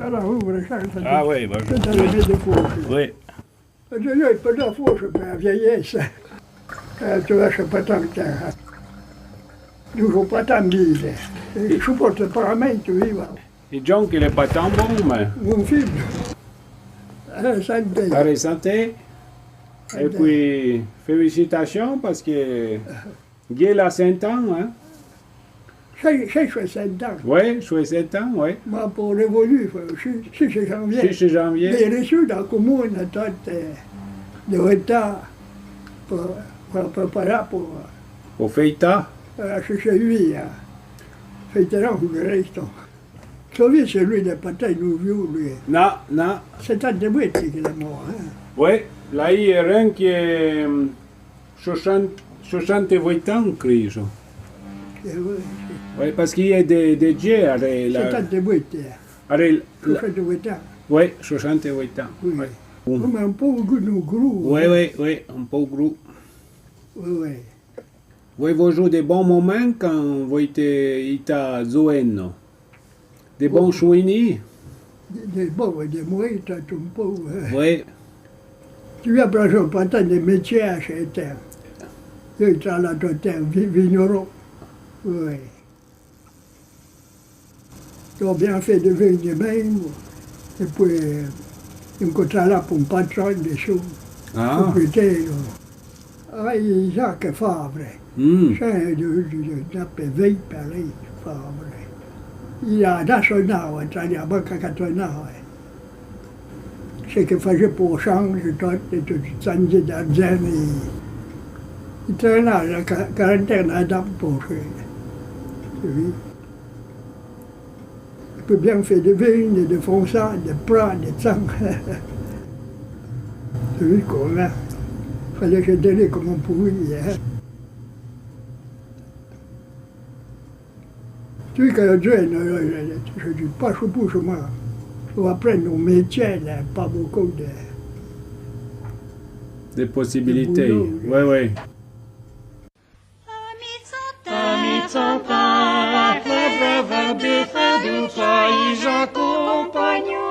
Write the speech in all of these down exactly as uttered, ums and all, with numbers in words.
Alora, ouvre, ça, ça, ah oui, bah, je... T'as le de fauche. Oui. Je n'ai pas de fauche pour la vieillesse. Euh, tu vois, c'est pas tant que ça. Toujours pas tant dire. Je supporte pas la main, tu vois. I djon que l'è pa tan bon, mé. Mon fille. Aré santé. Aré santé. É pi, félicitations, parce que Gué l'a cent ans, hein? Sé, sé soixante ans. Oui, soixante ans, oui. Ma pou révolu, sé, sé janvier. Sé janvier. Mé l'è su da comune, tot, eh, de vouétâ, pou, pou préparâ, pou... Pou féitâ. Eh, sé, sé lui, hein. Féitâ, non, le reste. Sovin, sé lui de Patay, nou viu, lui. Non, non. Sé tan de boué que l'è mor, hein. Oui, la i a rin que, hum, soixante, soixante-huit ans, crèyo. Eh oui. Oui, parce qu'il y a des, des dieux, aré la... Soixante-huit, eh. Aré la... Soixante-huit ans. Oui, soixante-huit ans. Oui. Oui. Comme un peu gros, gros. Oui, oui, oui, un peu gros. Oui, oui. Voué, voué vjou de bon momèn can voué té itâ zouèno. De bon souvenir. De, de bon, de moué, t'as un peu, eh. Oui. Tu viens prendre pas tant de métier à cet temps. Yo, t'as la doté, vi-, vigneron. Oui. T'as bien fait de venir même. Et puis, euh, on compte là pour un patron de sous. Ah. Compliqué, là. Ah, et Jacques Favre. Hmm. C'est de, de, de, d'après vingt, pareil, Favre. Il a national, c'est-à-dire, avant quatre-vingt-neuf, ouais. Sé que fajé pou change, tot, é tot, sanjé d'arjen, é, é trèna la ca-, quarantaine a dam pou fé. Sé lui. I pe bien fé de vin, de fonsan, de pla, de sang. Sé lui qu'on a. Falé que donne comme on pouvait, hein. Tu sais que le jeune, euh, je dis pas, je pousse, moi. On va prendre un métier, là, pas beaucoup de... De possibilités. De boulot, là. Ouais, ouais. Amitsanta, la brava buffa du païsa compagno.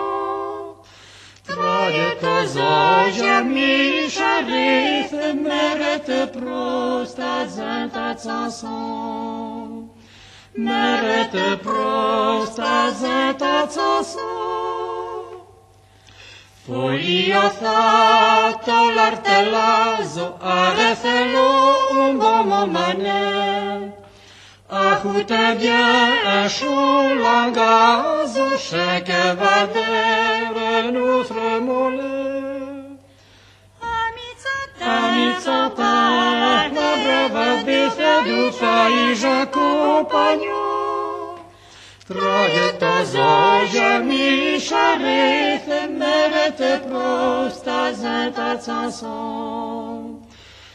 Traie ta zoja mi charite, mérite prosta zenta tsanson. Mérite prosta zenta tsanson. Folia fata l'artelazo, arefelo un bon momane. Ahute bien a chou langazo, chèque va dere noutre mole. Amitsanta, amitsanta, la brava buffa du païsa compagno. Traie ta zoja mi charite, mérite prosta zenta tsanson.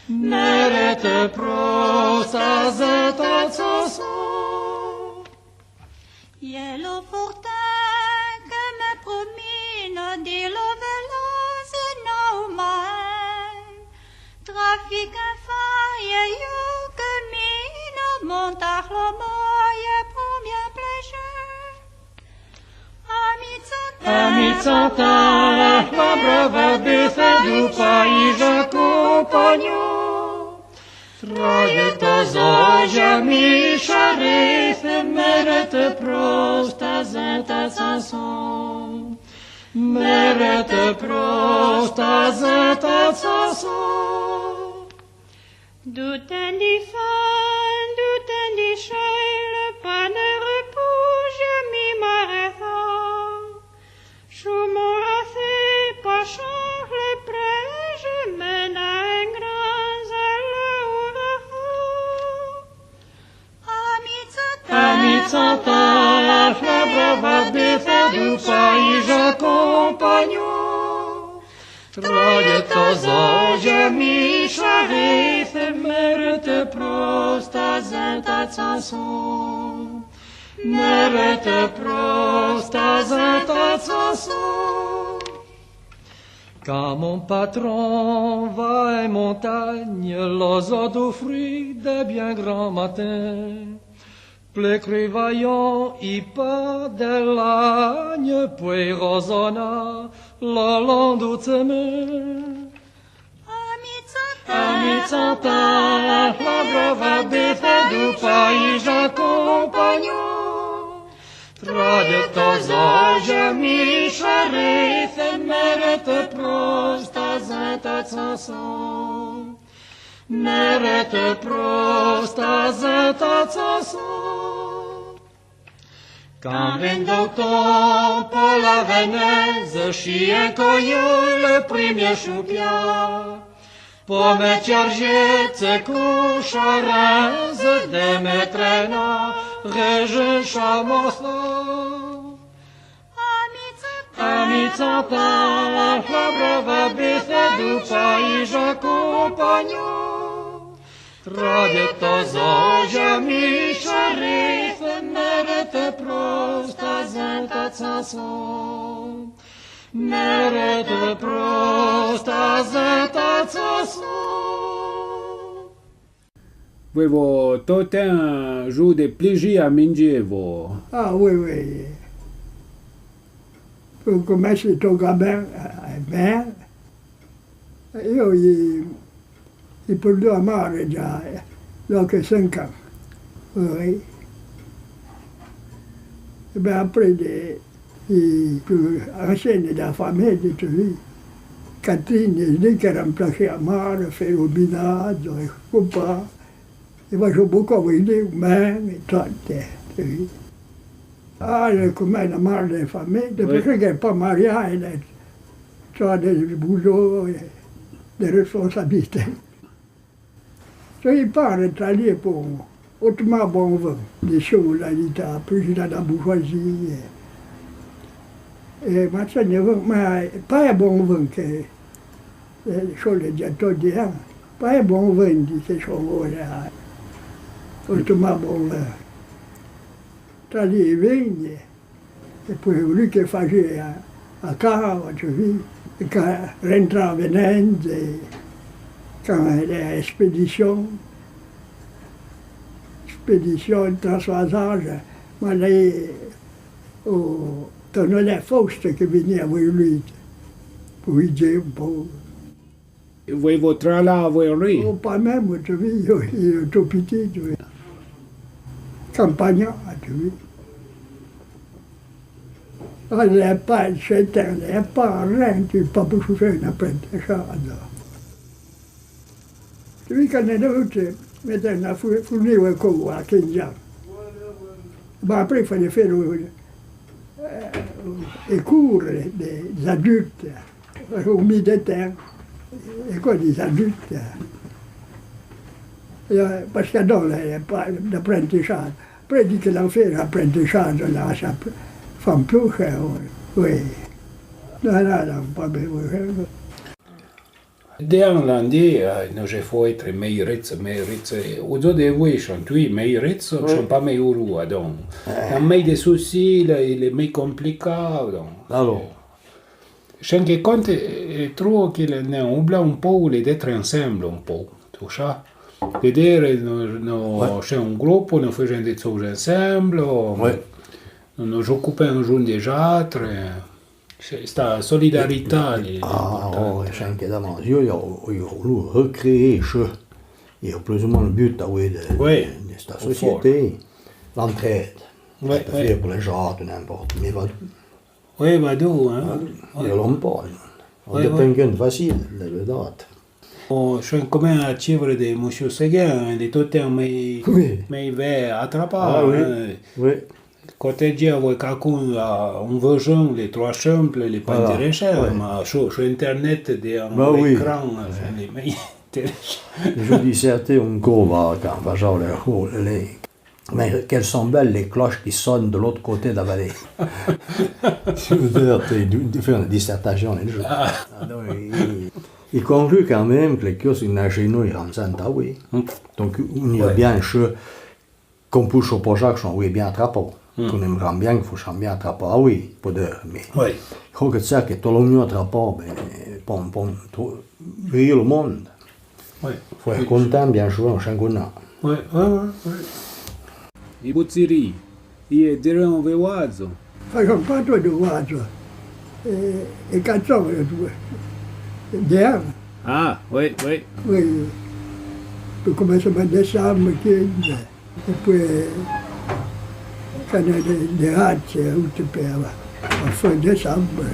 Mérite prosta zenta tsanson. Ié lo fortin que me promina di lo veloz nou mai. Trafic en faille, iou que mina, montar lo moye, promien pléjé. Amitsanta, amitsanta, la brava buffa du païsa compagno. Traie ta zoja mi charite, mérite prosta zenta tsanson. Mérite prosta zenta tsanson. Du ten di fan, du ten di chèile, pa ne repouge mi maretha. Chou mon rathé, pa change le prèje, mena en gran zèle ouraha. Amitsanta, amitsanta, la brava buffa du païsa compagno. Traie ta zoja mi charite, mérite prosta zenta tsanson. Mérite prosta zenta tsanson. Can mon patron va en montagne, lo zo du fri de bien gran matin. Plé cruvayon i pa de l'agne, poué rozona lo lon dou tsemin. A mi tsanta, a mi tsanta, la brava bèfe dou payi j'accompagno. Tra de to zojè mi chérife, mèrète prosta zenta tsanson. Mèrète prosta zenta tsanson. Can vin dou ton po la Venèze, chi encoyeu le primié choupia. Po me tchèrjé tse coucharenze de me trèna rejin Chamosso. A mi tsanta, la brava bèfe dou payi j'accompagno. Tra de to zojè mi chérife, mèrète prosta zenta tsanson. Mèrète prosta zenta tsanson. Voué vo to ten jou de pliji a mindjé vo. Ah oui, oui. Pou comènse to gamin, eh ben, io i, i perdeu a mare dza, eh, donc cinq ans. Oui. E ben apré de, i, pou ansiène de la famille, de te vi, Catherine, li que remplaché a mare, fé lo minadze, e copa. E va jo bocou voué li, men, e tot, te vi. Ah, le comèn a mare de famille, de pe que pa maria, e de, tu as des boulots, e de responsabilités. Te i pare tralié po Otmar Bonvin, de chou la dita, président de la bourgeoisie, e, e ma tsène, ma pa Bonvin que, e, chou le diato de, pa Bonvin di que chou la, Otmar Bonvin. Tralié vin, e. E poué li que fajé a, a cava, te vi, e can rentra a Venèze, e can l'è expédition, expédition, transvasage, ma l'è o Tonelin Faust que vinié avoué li, pou idjé un pou. Voué vo tralà avoué li? Oh, pa mèm, te vi, io, io, to piti, te vi. Campagna, te vi. Ah, l'è pa, ch'étè, l'è pa rin, te vi, pa pou fé un apprentissage. Te vi, can l'è dovoué mète na fou-, fournié un cou a quinze ans. Ma apré, i falé fé le, e cours de, des adultes. Au milieu de terre, e cou des adultes. E, parce que donc, l'è pa d'apprentissage. Après, di que l'an fé l'apprentissage, la, sa, fan plus, e, oui. Non, non, non, pa bien, oui. De an l'an di, e, no je fo étre mèi rètse, mèi rètse. O zo de voué, chan tui, mèi rètse, chan pa mèi ourou, donc. E. L'an mèi de soucis, l'è, l'è mèi compliqué, donc. Alors. Chin que conte, e, tro que l'è, n'è oublà un pou, l'è d'être ensemble un pou, tu sa. L'è d'être, no, no, chin un groupe, no fé de choses ensemble, o, no, no j'occupin un jour des autres, e, sta solidarità, l'è, l'è importante. Ah, oh, chin que d'amant, io, io, io, lo recréer, che, io, plus ou moins le but, ah oui, de, de sta société, l'entraide. Oui, oui. Fé pou les autres, n'importe, mais va Oui, va dou, hein. Io l'an pa, io. Oui, oui. Depèn que facile, l'è verdade. O, chin comèn a tchivre de Monsieur Séguin, hein, l'è tot un mèi, mèi vè atrapà, hein. Ah oui, oui. Cote djè avoué cacun, a, un vejin, l'è tro simple, l'è pa intéressant, ma su, su internet, de, un écran, l'è mèi intéressant. Je dis certains, un cou va, can va, genre, le, le, Mais qu'elles sont belles, les cloches qui sonnent de l'autre côté de la vallée. Si vous devez faire une dissertation un jour. Ah. Ah, donc, il, il conclut quand même que les kiosques nationaux, ils rentrent en oui. Donc, on y est bien sûr qu'on peut s'opposer que sont oui bien attrapés. Qu'on aime bien, qu'il faut bien attraper, ah oui, pour dire, mais il faut que ça, que tout le monde attrape, ben, bon, bon, tout, le monde. Fo ère contin, bien sûr, chin qu'on a. Oui, oui, oui, oui. I boucherie, i è deré on vouazo. Fason pa tro de vouazo. E, e catsò, e, de an. Ah, oui, oui. Oui. Pe comensamèn de décembre, quinze. E poué, can de, de hatse, oute pe a, a fin décembre.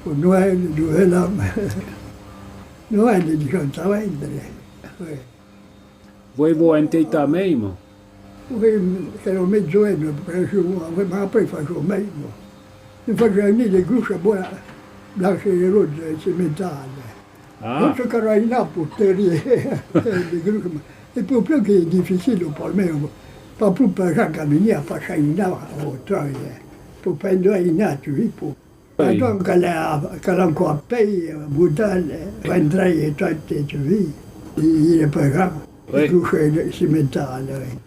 O Noël, Nouvel An. Noël, disons, ça va être. Oui. Voi vo enteità méimo? Oui, que lo mé zoeno, ma aprì faso méimo. Ne faso ni de grusse bola, blanche e roze, cimentale. Ah. Non se caraina pour terrier, de grusse, ma e po più que è difficile, par me, pa più per Jean Camini a passà in là, o troie, po prendre in là, tu vedi, po. Oui. Adon, que l'a, que l'a ancora pei, Boudal, Vendrey e tutte, tu vedi, il est pas grand. Oui. E grusse cimentale, oui.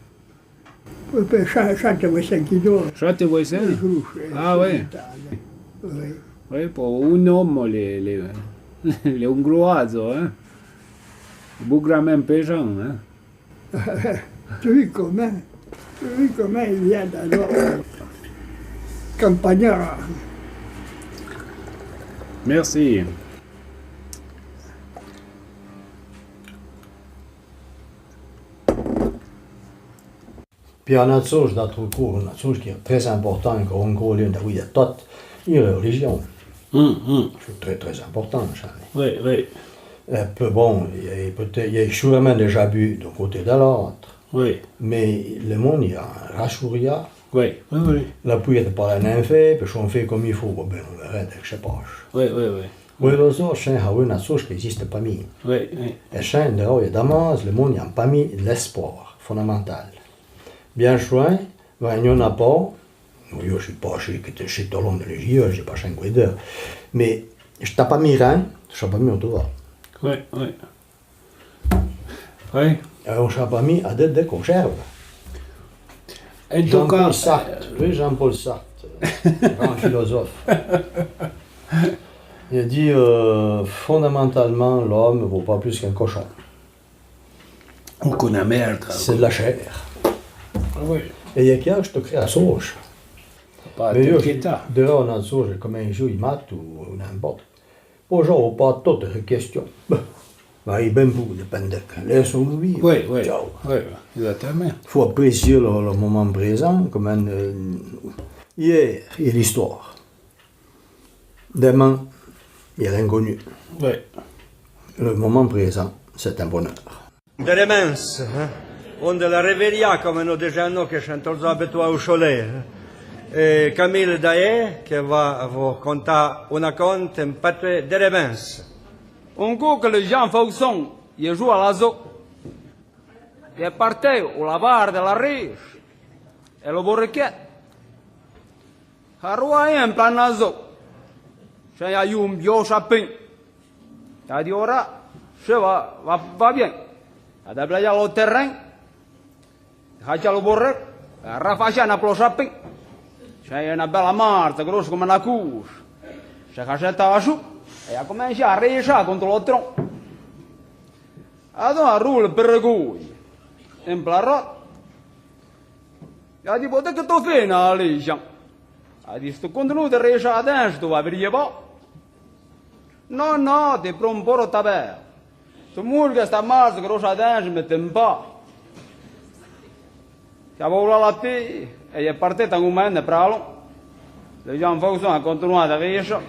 Pe, pe, sa, sate voi sen qu'i dor. Sate voi sen? E grusse, ah, oui. Cimentale. Oui. Oui, po un omo le, le, le un groazo, eh. Bougramen pejan, eh. Tu vedi com'è? Tu vedi com'è, i vien da lo campagnard. Merci. Pi na tsousa, d'âtro côp, na tsousa que è très important, que on côp l'un da voué tot, i religion. Mm, mm. C'est très, très important, ça. Oui, oui. E pe bon, i a peut-être, i a sûrement déjà bu d'un côté da l'autre. Oui. Mais le monde, i a rassuré. Oui, oui, oui. La poué parlé en fait, parce qu'on fait comme il faut, bon, ben, on verra, je sais pas. Oui, oui, oui. Oui, lo so, c'est na tsousa que existe pa mi. Oui, oui. E c'est drôle, damas, le monde, i a pa mi l'espoir fondamental. Bien sûr, va, i n'y en a pas. Moi, je suis pas, je suis que, je suis tout le long de l'Égypte, j'ai pas cinq de. Mais je t'ai pas mis rien, je t'ai pas mis au devoir. Oui, oui. Oui. Alors, on s'est pas mis à de, de conserve. En tout cas, Jean-Paul Sartre, oui, Jean-Paul Sartre, grand philosophe. Il a dit, euh, fondamentalement, l'homme vaut pas plus qu'un cochon. Ou qu'una merda. C'est de la chair. Ah oui. E i a que je te crée à sauge. Pa t'inquiéter. De là, on a sauge comme un jeu, i mate ou n'importe. Po j'o pa tote le question. Bon. Ma i ben pou dépendre que laisse-le vivre. Oui, oui. Ciao. Oui, oui, exactement. Faut apprécier le, le moment présent, comme un, euh, hier, et l'histoire. Demain, il y a l'inconnu. Oui. Le moment présent, c'est un bonheur. Deremense, eh? Onde la reveillà, comme no dejàn no que ch'en torzo abituà au cholé, eh? E Camille Daé, que va vo contà una conte en patoué deremense. Un côp que le Jean Fauçon i è jou a l'azó, i è partì au lavar de la riche, e lo borrequet. Haroua en plan azó. Ch'en a eu un bió chapin. A di ora, se va, va, va bien. A da blaià lo terren. Hacha lo borrec. A rafacha na plo chapin. Ch'en a una bella marta, grossa comme na couche. Se hacheta a chou. E a comenchà a recha conte lo tron. Adon a roule per regouille. En plan rot. A di, bon, de que t'o fé na, Jean? A di, si tu continues de recha adin, tu va virié bo. No, no, te pron poro tabè. Tu moulga sta marse grocha adin, me tempa. Che avó la laté, e i è partì tan un momèn de pralon. Le Jean Fauçon a continuà de recha.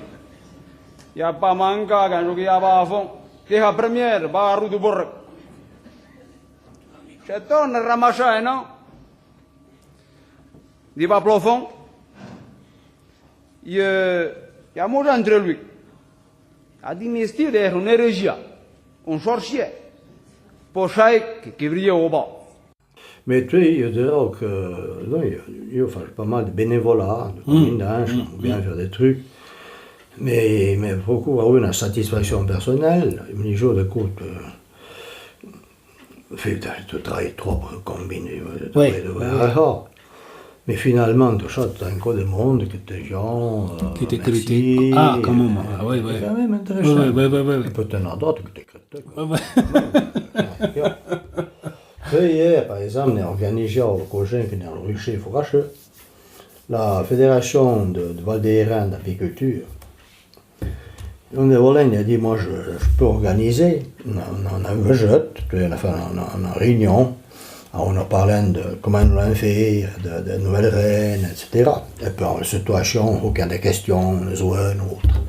I a pa manca, can jou que i a va a fon. Te ha première, va a rou du borrec. Se torne ramachà, no? Di va plo fon. I, eh, i a mouja entre lui. A di, mestier d'être un hérésie, un sorcier. Po chai que, que virié au bas. Mais tu sais, il y a des gens que, non, il y a, il y a, enfin, pas mal de bénévolat, de communauté, on peut bien faire des trucs. Mais, mais beaucoup ont eu une satisfaction personnelle. Un jour, écoute, euh, Fé, tu travailles trop pour le combine, tu travailles de, ah, ah. Mais finalement, tu sors, t'as encore des monde que te gens, euh, qui te critiquent. Ah, quand même, ah, oui, oui. C'est quand même intéressant. Oui, oui, oui, oui, oui. Et puis, t'en as d'autres qui te critiquent. Oui, oui. Ouais, ouais. Hier, par exemple, on a organisé le congé que on a réussi à faire, la fédération de, de Val d'Airain d'apiculture. On est volé, il a dit, moi, je, je peux organiser. On a, on a, on a, on a fait une, une réunion. Alors, on a parlé de comment nous allons faire, de, de nouvelles reines, et cetera. Et puis, en situation, aucun des questions, les oeufs, autre.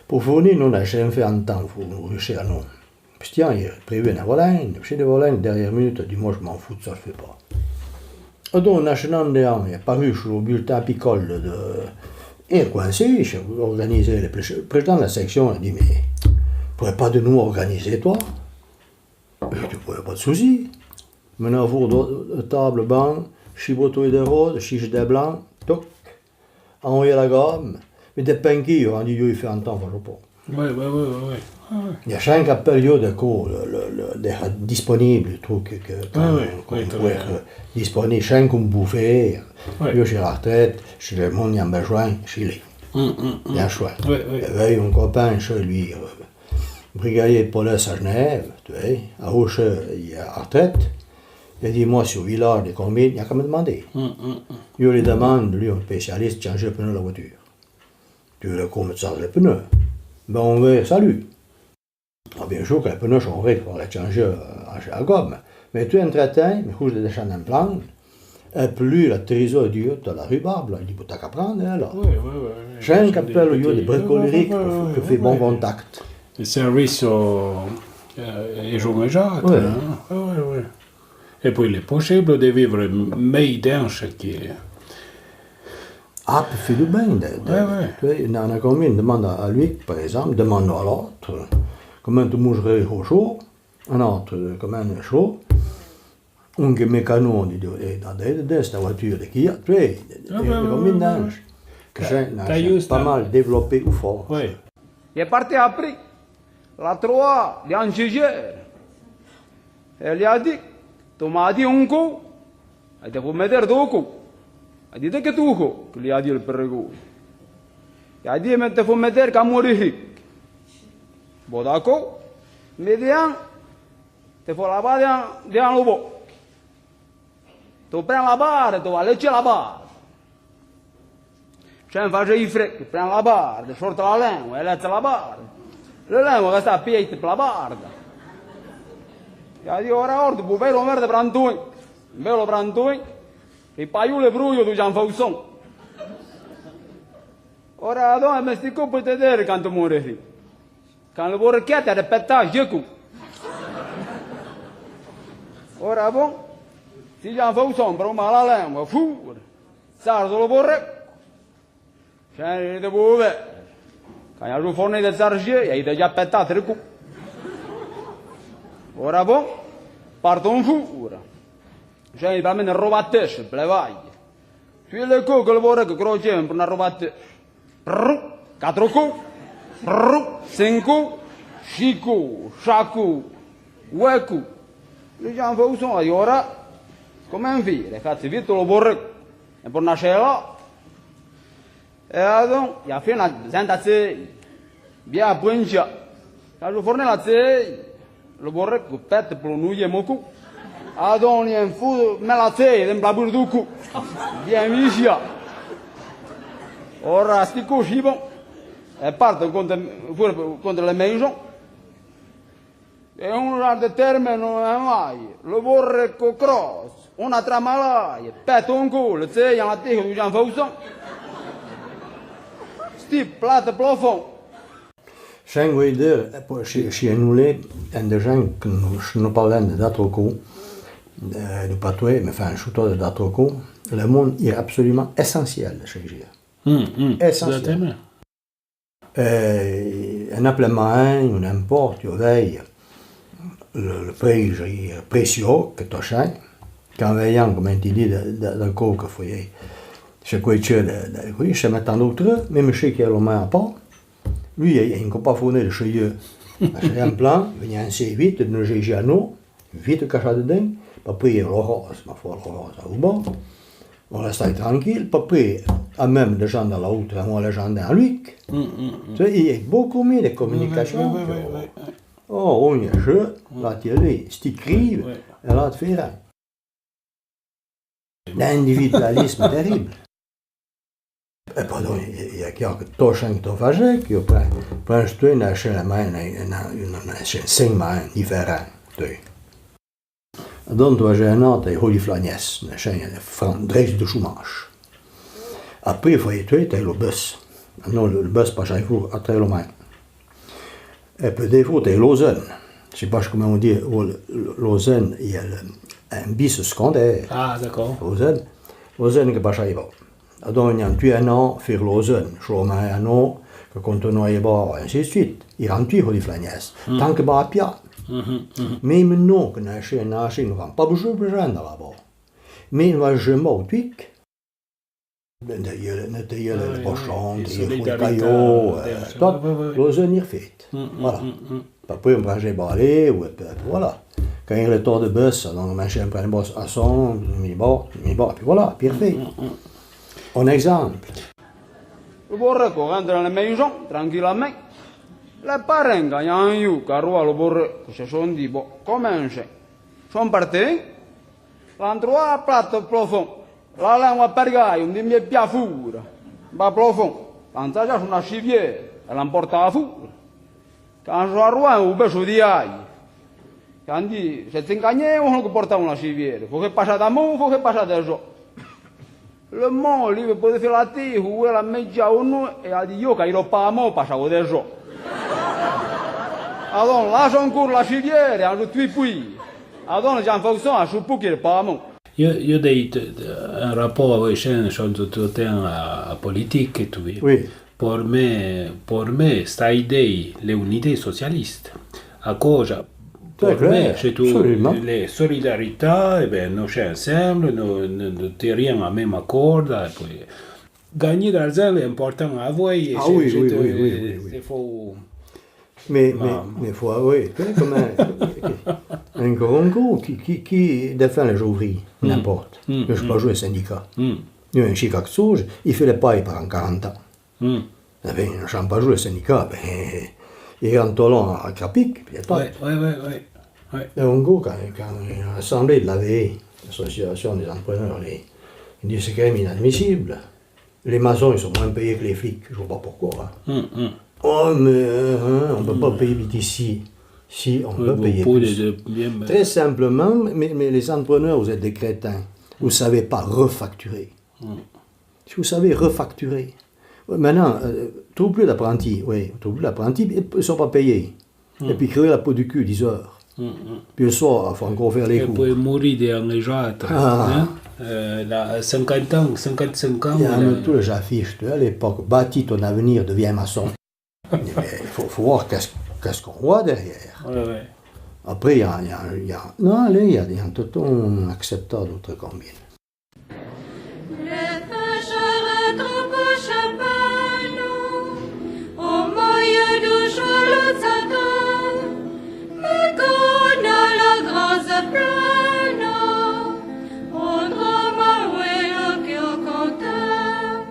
Pour fournir, nous, on a jamais fait un temps, faut nous réussir à nous. Putain, il a prévu un volant, je suis de volant, dernière minute, il dit, moi, je m'en fous, ça, je fais pas. Adon, on a ché nan de an, il a paru sur le bulletin apicole de, et coincé, je organisais le pré-, président de la section, il dit, mais, pourrais pas de nous organiser, toi ? Je dis, pas de souci. Maintenant, vous, de, de table, banc, chibotouille de rose, chiche de blanc, toc. Envoyé la gomme, mais des pinquilles, on dit, il fait un temps, je pas. Ouais, ouais, ouais, ouais, ouais. Ah, ouais. Il y a cinq appels, il y a de quoi, le, le, le, des disponibles, tout que, que, ouais, ouais, qu'on ouais, pourrait être disponible, cinq comme bouffée. Ouais. Yo, j'ai la retraite, j'ai le monde, il y a besoin, je l'ai. Hum, hum, hum. Bien sûr. Ouais, ouais. Et ben, un copain, chez lui, euh, brigadier de police à Genève, tu vois, à Rocher, il y a la retraite. Il a dit, moi, sur le village de Combine, il y a qu'à me demander. Hum, hum, hum. Je lui demande, lui, un spécialiste, changer le pneu de la voiture. Tu le comme ça, le pneu. Ben, on veut, salut. Ah, bien sûr que le pneu, on règle pour le changer, euh, à, à gomme. Mais tu entretiens, mais couche de descendre un plan, et plus la trésor du, t'as la rhubarbe, là, il dit, t'as qu'à prendre, hein, là. Oui, oui, oui, oui. J'ai un appel au lieu de bricolerie que fait bon contact. Le service au, euh, et Jean Jacques, hein. Oui, oui, oui. Et puis, il est possible de vivre meilleur dans ce qui est. Ah, peut faire du bien, de, de, ouais, ouais. Tu vois, on a, on a combien de demande à lui, par exemple, demande à l'autre, comment tu mangerais au chaud, un autre, comment chaud, un que mécano, on dit, eh, dans, dans, dans cette voiture de Kia, tu vois, de, de, ah, ouais, ouais, ouais, ouais. Que ça, on a pas mal développé au fort. Ouais. Il est parti après. L'a troà, l'a inchigé. E l'a dit, tu m'as dit un cou, e te fo metter dou cou. E dit, de que dou cou, que l'a dit le pregou. L'a dit, mais te fo metter comme un ric. Bon, d'accord. Mais bien, te fo lavar bien, bien le bou. Tu prends la barre, tu vas lécher la barre. Chien fache i fret, tu prends la barre, tu sors la langue, e lèche la barre. Le langue reste à pied, la barre. L'a dit, ora, ora, tu peux faire un verre de brantouin. Un bel brantouin. E pas eu le brouillon du Jean Fausson. Ora, donc, mais c'est quoi pour te dire quand tu mourras ? Quand le borrequet a répété, je cou. Ora bon, si Jean Fausson, proma la langue, fou, sarde le borrec. Chien de bouve. Quand il a le fourneau de chargé, il a déjà pété le cou. Ora bon, partons fou, ora. Chien, il va mener robatèche, plevaille. Puis le cou que le borrec crochait pour una robatèche. Prrr, quatre cou. Prrr, cinq cou. Six cou, sept cou. Huit cou. Le Jean Fausson a dit, ora, comment faire ? Cate vite le borrec. E pour una chela. E adon, il a fait una zenta tsé. Bien poincha. Quand le fourneau la tsé, le borrec pète pour le nouiller mon cou. Adon, il en fout, mais la tsé, il en blabure du cou. Bien vichia. Ora, sti cou, si bon. E parte contre, contre le maison. E un genre de terme non è mai. Le borrec croche, una tramalaye, pète un cou, le tsé, il a tiré du Jean Fausson. Sti plate plafond. Chien, oui, de, eh, po, si, si nou lé, un de gens que nous, nous parlons de d'autres coups, euh, du patoué, mais enfin, surtout de d'autres coups, le monde est absolument essentiel, chez J A. Hum, hum. Essentiel. Exactement. Eh, un appelé main, ou n'importe, ou veille, le, le prix, je dis, précieux, que t'as chien, quand veillant, comme tu dis, de, de, de coq, que fouillé, c'est quoi, tu de, de, oui, c'est maintenant l'autre, même chez qui a le main à part, lui, il, il ne peut pas fournir le cheveu. Parce que un plan, venir ainsi vite, de nos à nous, vite caché dedans, pa pré l'Aurore, ma foi, l'Aurore, ça va bon. On reste tranquille, pa pré, à même de gens dans la route, on les gens dans lui. Mm, mm, mm. Tu sais, il y a beaucoup mieux de communication. Ouais, ouais, ouais, ouais, ouais. Oh, on y a jeu, la télé, c'est écrit, ouais, ouais, Là, te fera. L'individualisme terrible. E pardon, i, i a que to chin que to fajé, que pran, pran tu na chin la main, na, na, na, na chin cinq main différent, tu. Donc, to fajé na, te holi flagnès, na chin fran, drets de chômage. Après, fo y tué, te lo bus. Non, le, le bus, pas chaque jour, à très loin. E pe défaut, t'es Lausanne. Je sais pas comment on dit, Lau-, Lausanne, il y a le, un bis secondaire. Ah, d'accord. Lausanne. Lausanne que pas chaque jour. Adon, y a un tué un an, faire Lausanne. Chômage un an, que continue à y avoir, ainsi de suite. Il rentre, il faut les flagnès. Tant que bah, pia. Même non, que n'a chin, n'a chin, nous n'avons pas besoin de gens là-bas. Mais il va jamais au tuic. Ben, d'ailleurs, nettoyer le, le cochon, trier le caillou, euh, tout, le zen y refait. Voilà. Après, on mangeait balé, ou, et puis, voilà. Quand il y a le tour de bœuf, on mange un peu de bœuf à son, mi bon, mi bon, puis voilà, puis refait. Un exemple. Lo borré que rentre a la maison, tranquillamèn. Le parin, quand y a un you, que roa lo borré, que se son dit, bon, comme un chien. Son parti, l'an troa a plat plafon. La lengua per gaio, un di mie pia fura. Ba plafon. L'an tsajà su na chivière, e l'an portà fura. Quand so arruan, o beso di ai. Quand di, se tsincagne, o que porta una chivière. Fo que passa da mo, fo que passa da zo. Le mo, li, ve pode fé la ti, ou la meja o no, e a di, io, ca iro pa mo, passa o de zo. Adon, la son cour la chivière, a zo tui pui. Adon, Jean Faucon, a su pu que pa mo. Io, io dei, de, de, un rapport avoué chin, chin de tout temps a, a politique et tout, oui. Oui. Por me, por me, sta idée, l'è une idée socialiste. A cosa, por me, c'est tout, les solidarités, eh ben, nous sommes ensemble, nous, nous, nous tirons la même corde, et puis, gagner d'argent, l'è important avoué, ah oui, oui, oui, oui, oui, oui. Mais, mais, mais faut, oui, tu vois, comme un, un grand coup qui, qui, qui défend les ouvriers, n'importe. Je sais pas jouer syndicat. Nous, un chic acte, il fait les pailles pendant quarante ans. Eh ben, ne chante pas jouer syndicat, ben, il rentre à Crapic, puis il est pas. Ouais, ouais, ouais, ouais. Et un coup, quand, quand l'assemblée de l'A V E, l'Association des entrepreneurs, les, il dit c'est quand même inadmissible. Les maçons, ils sont moins payés que les flics, je vois pas pourquoi, hein. Oh, mais, euh, hein, on peut pas payer plus ici. Si, on peut payer plus. Très simplement, mais, mais les entrepreneurs, vous êtes des crétins. Vous savez pas refacturer. Si vous savez refacturer. Maintenant, euh, trouve plus d'apprentis, oui, trouve plus d'apprentis, ils sont pas payés. Et puis crever la peau du cul, dix heures. Puis le soir, faut encore faire les cours. Et puis mourir de anglais, hein? Euh, là, cinquante ans, cinquante-cinq ans. Il y a même tous les affiches, tu vois, à l'époque, bâtis ton avenir, deviens maçon. Mais faut, faut voir qu'est-ce, qu'est-ce qu'on voit derrière. Ouais, ouais. Après, il y a, il y a, il y a, non, allez, il y a, il y a tout un acceptable, autre combien. Le pêcheur attrape un chapano, au milieu du jour le Satan, me connaît la grâce pleine, on drame le cœur content.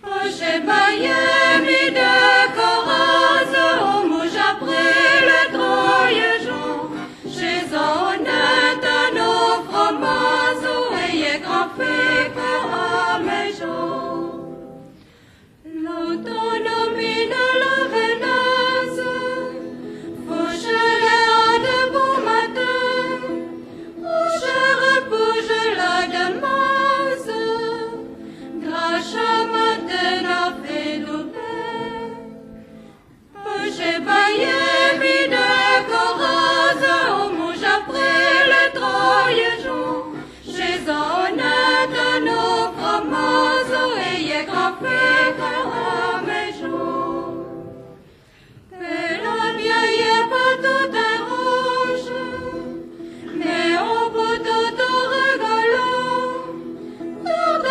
Pêche baillé mi de coraze, on mouge après le troye jour. Chez honnête, nos fromages, et grand fait que à mes jours. L'autonomie de la Venise, fauche les hauts de bon matin, où je repousse la demeure, grâce à ma tenue fait du pain. Pêche baillé mi de coraze, on mouge après le troye jour. Chez honnête, nos fromages, et grand fait que à mes jours. Que la vieille est pas toute rouge, mais au bout de ton rigolo, tout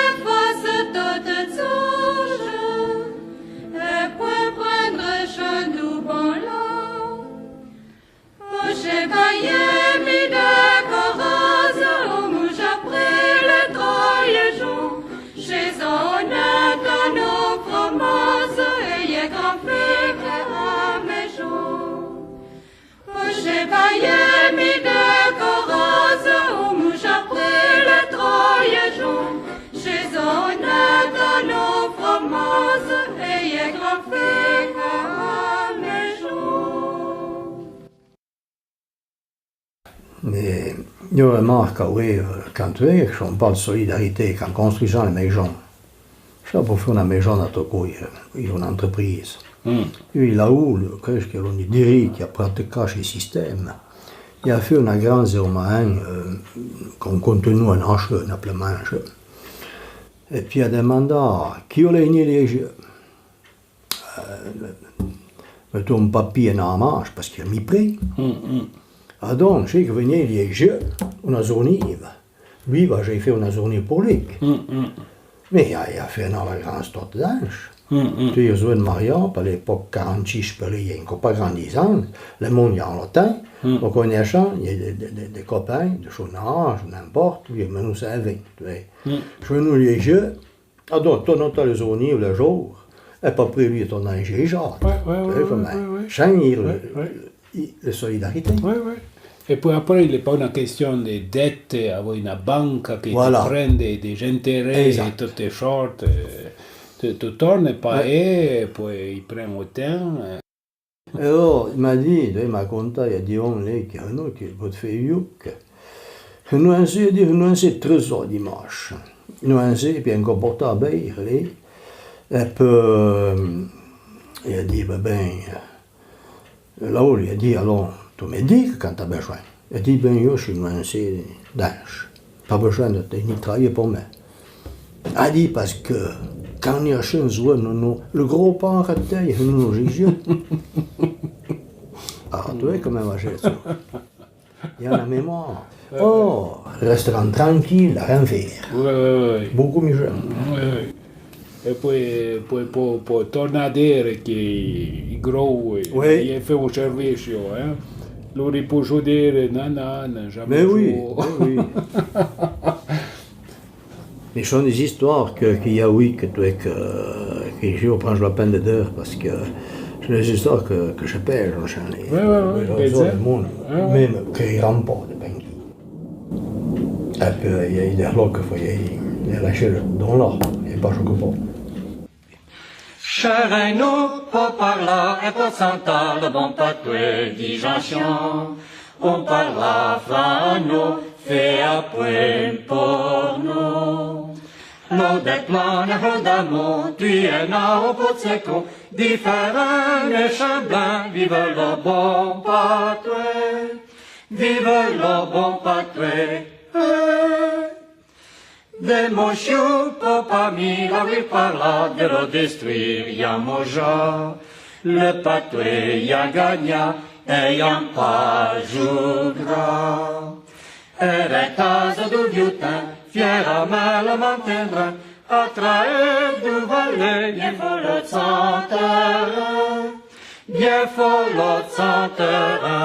efface toute souche, et pour prendre chant du bon lot. Pêche baillé mi de coraze, on mouge après le troye jour. Chez honnête, nos fromages, et grand fait que à mes jours. Pêche baillé mi de coraze, Mé, yo remarque, oui, euh, can, oui, que son parle de solidarité, can construisan le mèizon. Cha, pou fé ona mèizon a to cou, euh, i fo ona entreprise. Mm. Ui, la ou, le, qu'est-ce que l'on dit, Diri, qui a pratiqué ce système, i a fé ona granze o marin, euh, qu'on continue a nache, na ple manche. É pi a demandà, qui o lèi ni liége? Euh, mettons, papié na manche, parce qu'il a mis prêt. Mm, mm. Adon, chi que vegné liége, ona zornive. Lui, va, j'ai fait ona zornive pou lui. Mm, mm. Mé i a, i a fé ona gran stot d'anche. Mm, mm. Tu es un mariage, à l'époque, quarante-six, per lui, i a inco pa gran dix ans, le monde i a lontan, mm, o connaisan, i a de, de, de, de copains, de son âge, n'importe, lui, mé nou sé vin, tu vois. Mm. Chez nou, liége, Adon, torna ta le zornive, le jour, é pa pré lui torna in géja. Ouais, ouais, ouais, ouais, ouais. Chin, i, ouais, ouais, i, le solidarité. Ouais, ouais. É pi apré, l'è pa ona question de dette, avoué ona banca que, voilà, te pren de, de intérêt, exact, é tot te sort, euh, te, te torne pa, ouais, é pi i pren o tin, euh. É alora, i m'a dit, i m'a contà, i a dit, on, lé, que nou, que vot fé iouc. Que nou ansé, i a dit, nou ansé tré zor dimanche. Nou ansé, é pi inco portà a bèire, lé. É pi, euh, i a dit, ben, ben, euh, la ou, i a dit, alon, tu me dis que can t'as besoin. I a dit, ben, yo, si nou ansé, danche. Pa besoin de te ni travaillé pou mé. A dit, parce que can i a chin zoué, nou, nou, le gros pan que t'é, nou, nou, j'ai dit. Ah, tu vois comment va, j'ai ça. Il y a la mémoire. Ouais, ouais. Oh, restaurant tranquille, à rien faire. Ouais, ouais, ouais, ouais. Beaucoup mieux. Ouais, ouais. É pi, pi, pi, pi torna dere que i gro, eh, oui, i fé o servicio, eh. Lori i pò dere, na, na, na, jamais. Mais oui, mais oui. Mais sont des histoires que, qu'il y a, oui, que tu es que, que je prends la peine de dire, parce que c'est des histoires que, que je perds, j'en ai. Ouais, ouais, ouais, le monde, ouais, ouais, même que i rampe de Pengui. É pi, i a, i a de lo que fo, i a, i a lâché le don là, i a pa s'occupé. Chérin nou, po parlà é po santà le bon patoué di Janchon, on parlà fran nou, fé apoué por nou. Lo de plan é ho d'amou, tui é na o po tsecon, di fé un é chamblan, vive lo bon patoué. Vive lo bon patoué, eh. De Mochou, po pa mi, la ouì parlà de lo destruir, i a mojà. Le patoué i a gagnà, é i a pa jougrà. Érétaze dou viou tin, fiéramin le mantindrin, a traé dou valé, bié fo lo tsantèrin, bié fo lo tsantèrin.